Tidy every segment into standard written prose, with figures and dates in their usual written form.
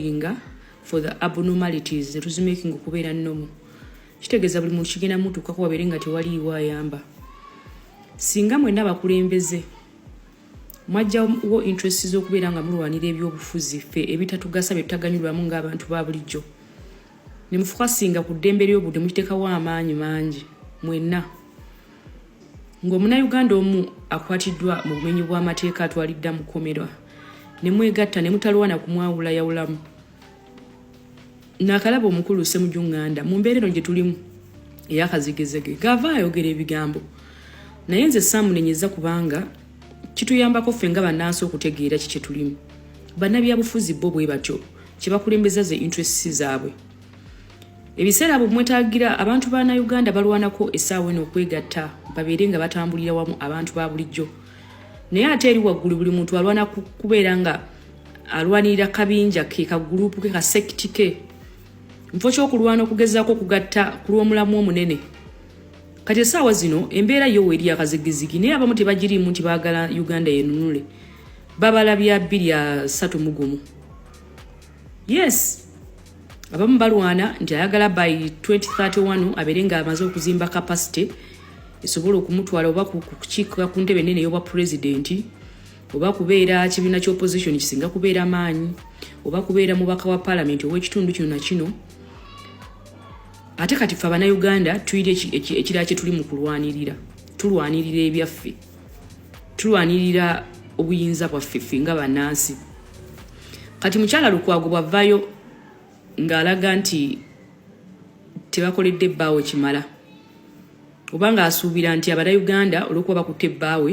Nga for the abnormalities netuzimaking okubeera normal, kitegeeza buli muntu kigenda mutuukako, wabeere nga tewaliiwo ayamba. Singa mwenna abakulembeze mwajjawo interest z'okubeera nga mulwanira ebyobufuzi ffe ebitatugasa, bye tutaganyulwamu ng'abantu ba bulijjo, ne mufocusinga ku ddembe ly'obudde, mukiteekawo amaanyi mangi mwenna, ng'omunnayuganda omu akwatiddwa mu bumenyi bw'amateeka atwalidda mu kkomerwa, ne mwegatta ne mutalwana kumwawulayawulamu. Naakalaba omukulu Ssemujju Nganda mu mbeera eno gye tulimu eyakazigezege ng'ava ayogera ebigambo, naye nze saamunenyeza kubanga kituyambako ffe nga bannansi okutegeera ki kye tulimu. Bannabyabufuzi bo bwe batyo, kye bakulembeza ze interests zaabwe. Ebiseera bwe mwetaagira abantu bannayuganda balwanako essaawa eno okwegatta, babeere nga batambulira wamu, abantu ba bulijjo. Naye ate eri waggulu buli muntu alwana kubeera nga alwanirira kabinja ke, kagurupu ke, kasecti ke, mufo kyokulwana okugezaako okugatta ku lw'omulamu omunene. Kati essaawa zino embeera yo weeri akazigizigi, naye abamu tebagiriimu nti baagala Uganda yenunule, babala bya 2031. Yes, abamu balwana nti ayagala by 2031 abeere nga amaze okuzimba capacity esobola okumutwala oba kukiika ku ntebe nene ey'obwa pulezidenti, oba kubeera kibiina ky'opposition kisinga kubeera maanyi, oba kubeera mubaka wa paalamenti ow'ekitundu kino na kino. Ate kati ffe Abannayuganda tuyira ekirala kye tuli mu kulwanirira. Tulwanirira ebyaffe, tulwanirira obuyinza bwaffe ffe nga bannansi. Kati mukyala Lukwago bw'avaayo ng'alaga nti tebakoledde ebbaawe kimala, oba ng'asuubira nti Abannayuganda olw'okuba bakutte ebbaawe,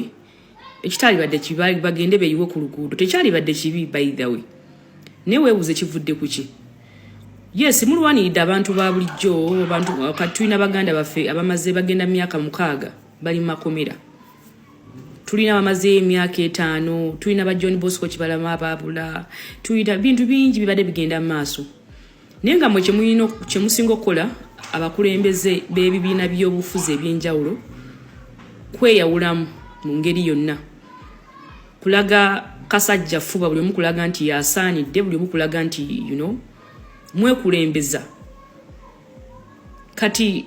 ekitaalibadde kibi, bagende beeyiwe ku luguudo, tekyalibadde kibi by the way, naye weebuuze kivudde ku ki? Yes, mulwaniridde abantu ba bulijjo. Abantu kati tulina baganda baffe abamaze bagenda myaka 6 bali mu makomera, tulina bamazeeyo emyaka 5, tulina ba John Bosco Kibalama abaabula, tulina bintu bingi bibadde bigenda mu maaso. Naye nga mwe kyemusinga okukola, abakulembeze b'ebibiina by'obufuzi ebyenjawulo, kweyawulamu mu ngeri yonna, kulaga kasajja fuba, buli omu kulaga nti yasaanidde, buli omu kulaga nti mwekulembeza. Kati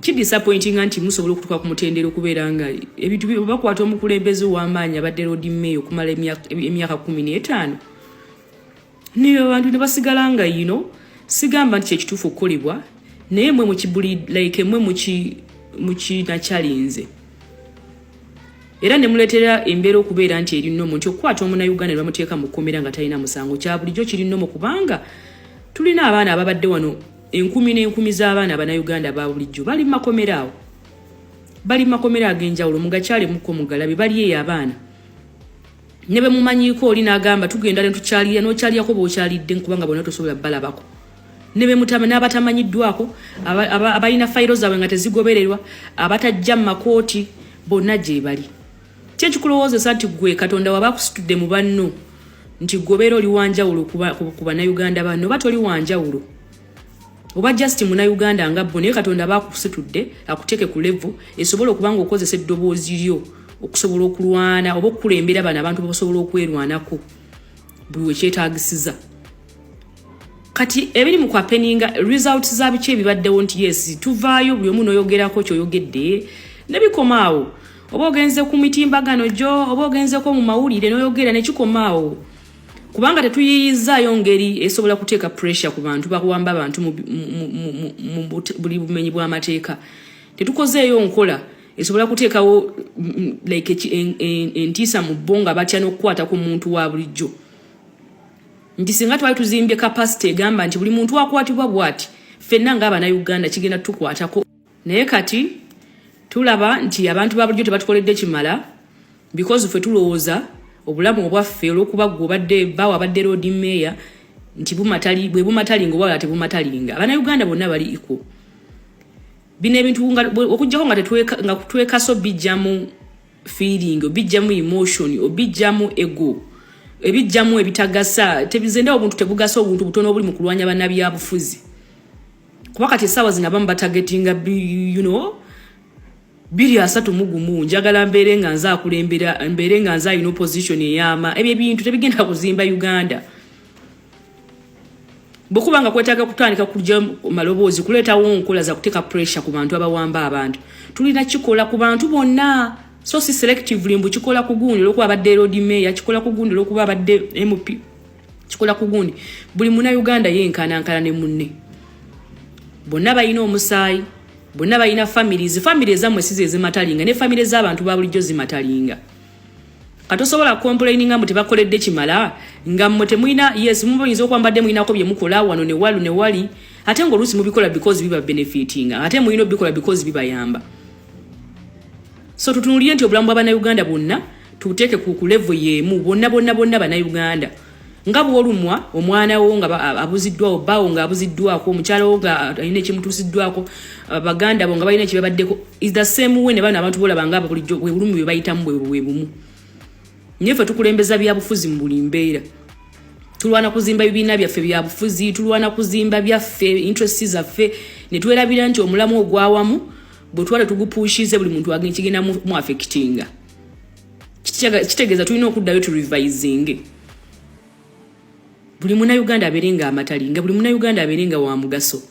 kidisappointinga nti musobola okutuuka ku mutendera okubeera nga ebintu bakwata omukulembeze ow'amaanyi abadde Lord Mayor okumala emyaka 15, naye abantu ne basigala nga sigamba nti kyekituufu okukolebwa, naye mwe mukibuli like mwe mukinakyalinze era ne muleetera embeera okubeera nti eri normal, nti okukwata Omunnayuganda ne bamuteeka mu kkomera nga talina musango kya bulijjo, kiri normal, kubanga tulina abaana ababadde wano, enkumi n'enkumi z'abaana Abannayuganda ba bulijjo bali mu makomera awo, bali mu makomera ag'enjawulo, mugakyale mukko mugalabe, bali eyo abaana. Ne bwe mumanyiiko oli n'agamba tugenda ne tukyalira, n'okyalirako bw'okyalidde, kubanga bonna tosobola balabako, ne be mutama n'abatamanyiddwako, abalina fayiro zaabwe nga tezigobererwa, abatajja mu makooti, bonna gye bali. Ki ekikulowoozesa nti gwe Katonda waba akusitudde mu banno nti gwe obeera oli wanjawulo ku Bannayuganda banno, oba toli wanjawulo, oba just Munnayuganda nga bo, naye Katonda aba akusitudde akuteeke ku level esobola okuba nga okozesa eddoboozi lyo okusobola okulwana oba okukulembera bano abantu basobola okwerwanako buli wekyetagisiza. Kati ebiri mu kwahappeninga, results za biki ebibaddewo nti yes, tuvaayo buli omu n'oyogerako kyoyogedde ne bikoma awo, oba ogenze ku mitimbagano gyo, oba ogenzeko mu mawulire n'oyogera nekikoma awo, kubanga tetuyiyizzaayo ngeri esobola kuteeka pressure ku bantu bakuwamba abantu mu buli bumenyi bw'amateeka. Tetukozeeyo nkola esobola kuteekawo like entiisa mu bo nga batya n'okukwata ku muntu wa bulijjo, nti singa twali tuzimbye capacity egamba nti buli muntu akwatibwa bw'ati, ffenna ng'Abannayuganda kigenda tukwatako. Naye kati tulaba nti abantu ba bulijjo tebatukoledde kimala, because ffe tulowooza obulamu obwaffe olw'okuba gwe obadde bawa abadde Lord Mayor nti bumatali bwe bumatalinga oba wala tebumatalinga. Abannayuganda bonna bali equal. Bino ebintu okuggyako nga twekasa obijjamu feeling, obijjamu emotion, obijjamu ego, ebijjamu ebitagasa, tebizendawo obuntu tebugasa, obuntu butono obuli mu kulwanya bannabyabufuzi, kuba kati essaawa zino abamu batargetinga 2031, njagala mbeere nga nze akulembera, mbeere nga nze alina opposition eyama. Ebyo ebintu tebigenda kuzimba Uganda. Bwekuba nga kwetaaga kutandika kujja maloboozi, kuleetawo nkola za kuteeka pressure ku bantu abawamba abantu, tulina kikola ku bantu bonna, so si selectively mbu kikola ku gundi olwokuba abadde Lord Mayor, kikola ku gundi olwokuba abadde MP, kikola ku gundi. Buli Munnayuganda yenkanankana ne munne, bonna balina omusaayi, bonna balina families. Family ezammwe si ze zimatteringa, ne family z'abantu ba bulijjo zimatteringa. Katosobola complaininga mbu tebakoledde kimala nga mmwe temulina. Yes, muyinza okuba mbadde mulinako bye mukola wano ne wali ne wali, ate ng'oluusi mubikola because biba benefitinga, ate mulina obikola because bibayamba. So tutunulire nti obulamu bw'Abannayuganda bwonna tubuteeke ku level y'emu, bonna bonna bonna Bannayuganda. Nga bw'olumwa omwana wo nga abuziddwawo, bbaawo nga abuziddwako, omukyala wo nga alina ekimutuusiddwako, baganda bo nga balina ekibabaddeko, is the same way ne bano abantu bolaba nga bulijjo bwe bulumi bwe bayitamu bwe bumu. Naye ffe tukulembeza byabufuzi mu buli mbeera. Tulwana kuzimba bibiina byaffe byabufuzi, tulwana kuzimba byaffe, interest zaffe, ne twerabira nti omulamu ogwawamu bwe twala tugupushize, buli muntu kigenda mu affectinga. Kitegeeza tulina okuddayo turevisinge, buli Munnayuganda abeere nga amatteringa, buli Munnayuganda abeere nga wa mugaso.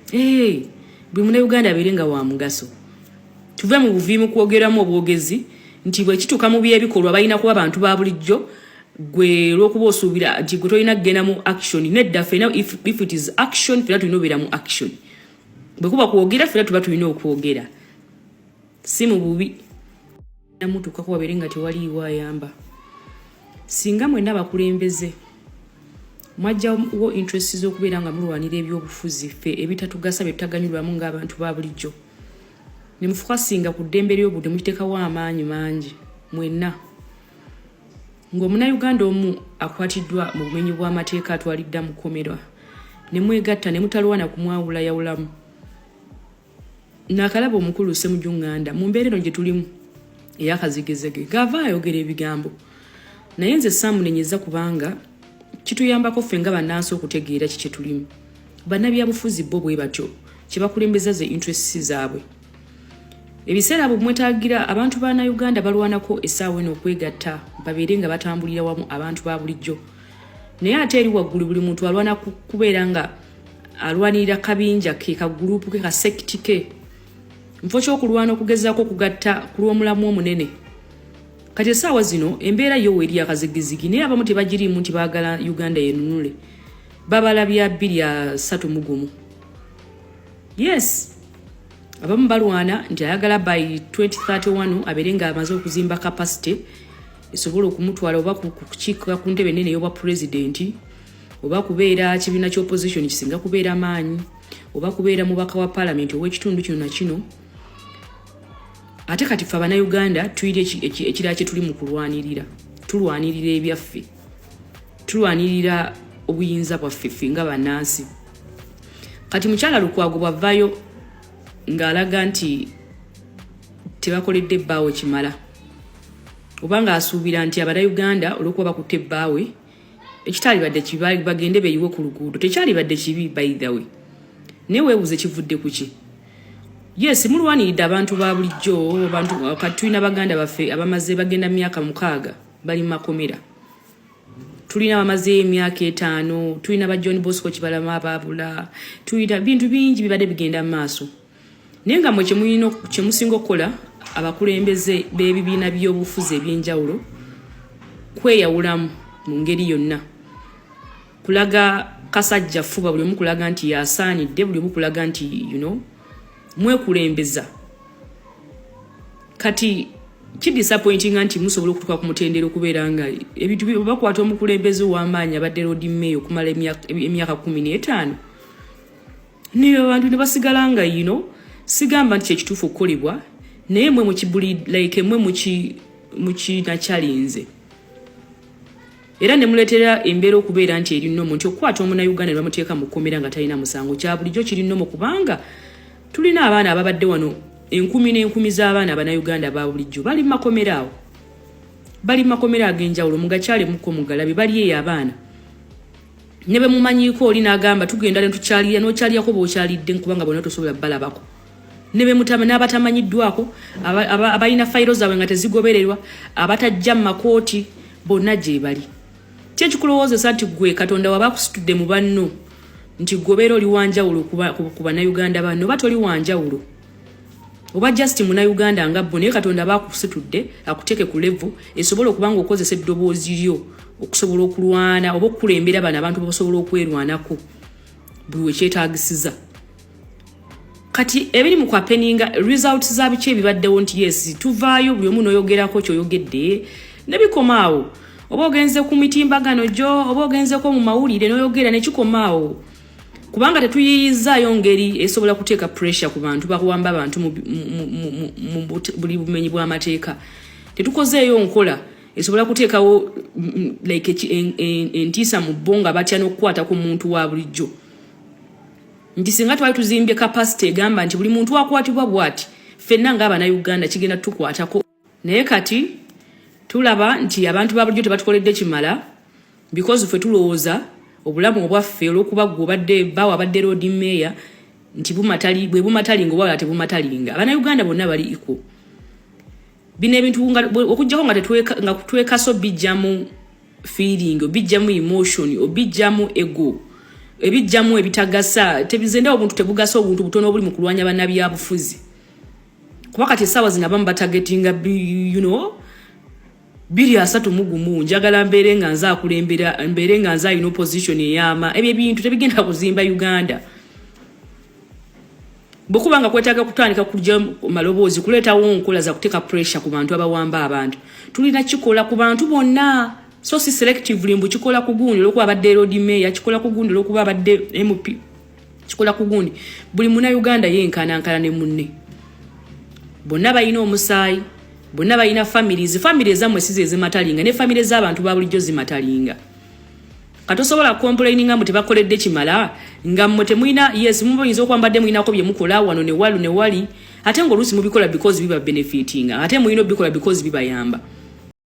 Buli Munnayuganda abeere nga wa mugaso. Tuve mu buviimu kwogeramu obwogezi nti bwe kituuka mu byebikolwa balina kuba bantu ba bulijjo. Gwe olwokuba osuubira nti gwe tolina kugenda mu action, nedda. Fena if it is action, fena tulina obeera mu action. Bwe kuba kwogera, fena tuba tulina okwogera, si mu bubi. Namutuukako wabeere nga tewaliiwo ayamba. Singa mwenna abakulembeze mwajjawo interest z'okubeera nga mulwanira ebyobufuzi ffe ebitatugasa, bye tutaganyulwamu ng'abantu ba bulijjo, ne mufocusinga ku ddembe ly'obudde, mukiteekawo amaanyi mangi mwenna, ng'Omunnayuganda omu akwatiddwa mu bumenyi bw'amateeka atwalidda mu kkomerwa, ne mwegatta ne mutalwana kumwawulayawulamu. Naakalaba omukulu Ssemujju Nganda mu mbeera eno gye tulimu eyakazigezege ng'ava ayogera ebigambo, naye nze saamunenyeza kubanga kituyambako ffe nga bannansi okutegeera ki kye tulimu. Bannabyabufuzi bo bwe batyo, kyebakulembeza ze interests zaabwe. Ebiseera bwe mwetaagira abantu bannayuganda balwanako essaawa eno okwegatta babeere nga batambulira wamu, abantu ba bulijjo. Naye ate eri waggulu buli muntu alwana kubeera nga alwanirira kabinja ke, kagurupu ke, kasecti ke, nfo kyokulwana okugezaako okugatta ku lw'omulamu omunene. Kati essaawa zino embeera yo weeri yakazigizigi, naye abamu tebagiriimu nti baagala Uganda yenunule, babala bya 2031. Yes, abamu balwana nti ayagala by 2031 abeere nga amaze okuzimba capacity esobola okumutwala oba kukiika ku ntebe nene ey'obwa pulezidenti, oba kubeera kibiina ky'opposition kisinga kubeera maanyi, oba kubeera mubaka wa paalamenti ow'ekitundu kino na kino. Ate kati ffe Abannayuganda tuyiri ekirala kye tuli mu kulwanirira. Tulwanirira ebyaffe, tulwanirira obuyinza bwaffe ffe nga bannansi. Kati mukyala Lukwago bw'avaayo ng'alaga nti tebakoledde ebbaawe kimala, oba ng'asuubira nti Abannayuganda olw'okuba bakutte ebbaawe, ekitaalibadde kibi, bagende beeyiwe ku luguudo, tekyalibadde kibi by the way. Naye weebuuze kivudde ku ki? Yes, mulwaniridde abantu ba bulijjo. Abantu kati tulina baganda baffe abamaze bagenda myaka 6 bali mu makomera, tulina bamazeeyo emyaka 5, tulina ba John Bosco Kibalama abaabula, tulina bintu bingi bibadde bigenda mu maaso. Naye nga mwe kyemusinga okukola, abakulembeze b'ebibiina by'obufuzi ebyenjawulo, kweyawulamu mu ngeri yonna, kulaga kasajja fuba, buli omu kulaga nti yasaanidde, buli omu kulaga nti mwekulembeza. Kati kidisappointinga nti musobola okutuuka ku mutendera okubeera nga ebintu bakwata omukulembeze ow'amaanyi abadde Lord Mayor okumala emyaka 15, naye abantu ne basigala nga sigamba nti kyekituufu okukolebwa, naye mwe mukibuli like mwe mukinakyalinze era ne muleetera embeera okubeera nti eri normal, nti okukwata Omunnayuganda ne bamuteeka mu kkomera nga talina musango kya bulijjo, kiri normal, kubanga tulina abaana ababadde wano, enkumi n'enkumi z'abaana Abannayuganda ba bulijjo bali mu makomera awo, bali mu makomera ag'enjawulo, mugakyalemuko mugalabe, bali eyo abaana. Ne bwe mumanyiiko oli n'agamba tugenda ne tukyalira, n'okyalirako bw'okyalidde, kubanga bonna tosobola balabako, ne be mutama n'abatamanyiddwako, abalina fayiro zaabwe nga tezigobererwa, abatajja mu makooti, bonna gye bali. Ki ekikulowoozesa nti gwe Katonda waba akusitudde mu banno nti gwe obeera oli wanjawulo ku Bannayuganda banno, oba toli wanjawulo, oba just Munnayuganda nga bo, naye Katonda aba akusitudde akuteeke ku level esobola okuba nga okozesa eddoboozi lyo okusobola okulwana oba okukulembera bano abantu basobola okwerwanako buli wekyetagisiza. Kati ebiri mu kwahappeninga, results za biki ebibaddewo nti yes, tuvaayo buli omu n'oyogerako kyoyogedde ne bikoma awo, oba ogenze ku mitimbagano gyo oba ogenzeko mu mawulire n'oyogera nekikoma awo, kubanga tetuyiyizzaayo ngeri esobola kuteeka pressure ku bantu bakuwamba abantu mu buli bumenyi bw'amateeka. Tetukozeeyo nkola esobola kuteekawo like entiisa mu bo nga batya n'okukwata ku muntu wa bulijjo, nti singa twali tuzimbye capacity egamba nti buli muntu akwatibwa bw'ati, ffenna ng'Abannayuganda kigenda tukwatako. Naye kati tulaba nti abantu ba bulijjo tebatukoledde kimala, because ffe tulowooza obulamu obwaffe, olw'okuba gwe obadde bawa abadde Lord Mayor, nti bumatali bwe bumatalinga oba wala tebumatalinga. Abannayuganda bonna bali equal. Bino ebintu okuggyako nga twekasa obijjamu feeling, obijjamu emotion, obijjamu ego, ebijjamu ebitagasa, tebizendawo obuntu tebugasa, obuntu butono obuli mu kulwanya bannabyabufuzi, kuba kati essaawa zino abamu batargetinga 2031, njagala mbeere nga nze akulembera, mbeere nga nze alina opposition eyama. Ebyo ebintu tebigenda kuzimba Uganda. Bwekuba nga kwetaaga kutandika kujja maloboozi kuleetawo nkola za kuteeka pressure ku bantu abawamba abantu, tulina kikola ku bantu bonna, so si selectively mbu kikola ku gundi olwokuba abadde Lord Mayor, kikola ku gundi olwokuba abadde MP, kikola ku gundi. Buli Munnayuganda yenkanankana ne munne, bonna balina omusaayi, bonna balina families. Family ezammwe si ze zimatalinga, ne family z'abantu ba bulijjo zimatalinga. Katosobola complaininga mbu tebakoledde kimala nga mmwe temulina. Yes, muyinza okuba mbadde mulinako bye mukola wano ne wali ne wali, ate ng'oluusi mubikola because biba benefitinga, ate mulina obikola because bibayamba.